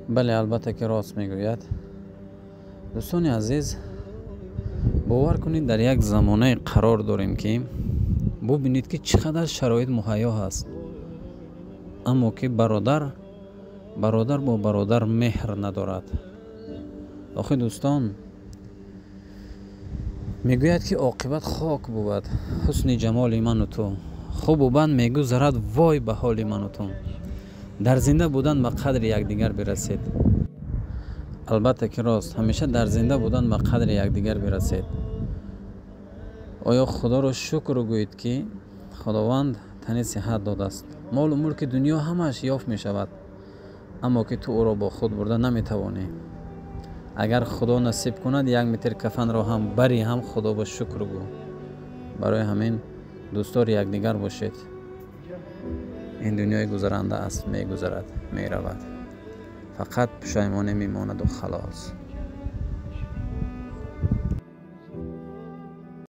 Бале, албатта ки рост мегӯяд. Дӯстони азиз, бовар кунед, дар як замонае қарор дорем, ки бубинед, ки чӣ қадар шароит муҳайё ҳаст, аммо ки бародар бо бародар меҳр надорад. Охи, дӯстон, мегӯяд, ки оқибат хок бувад ҳусни ҷамоли ману ту, хубу бад мегузарад, вой ба ҳоли ману ту. Дар зинда будан ба қадри якдигар бирасед. Албатта ки рост, ҳамеша дар зинда будан ба қадри якдигар бирасед. Оё Худоро шукр гӯед, ки Худованд тани сиҳат додааст. Молу мулки дунё ҳамааш ёфт мешавад, аммо ки ту ӯро бо худ бурда наметавонӣ. Агар Худо насиб кунад, як метр кафанро ҳам барӣ, ҳам Худо ба шукр гӯ. Барои ҳамин дӯстдори якдигар бошед. Ин дунёи гузаранда аст, мегузарад, меравад, фақат пушаймонӣ мемонаду халос.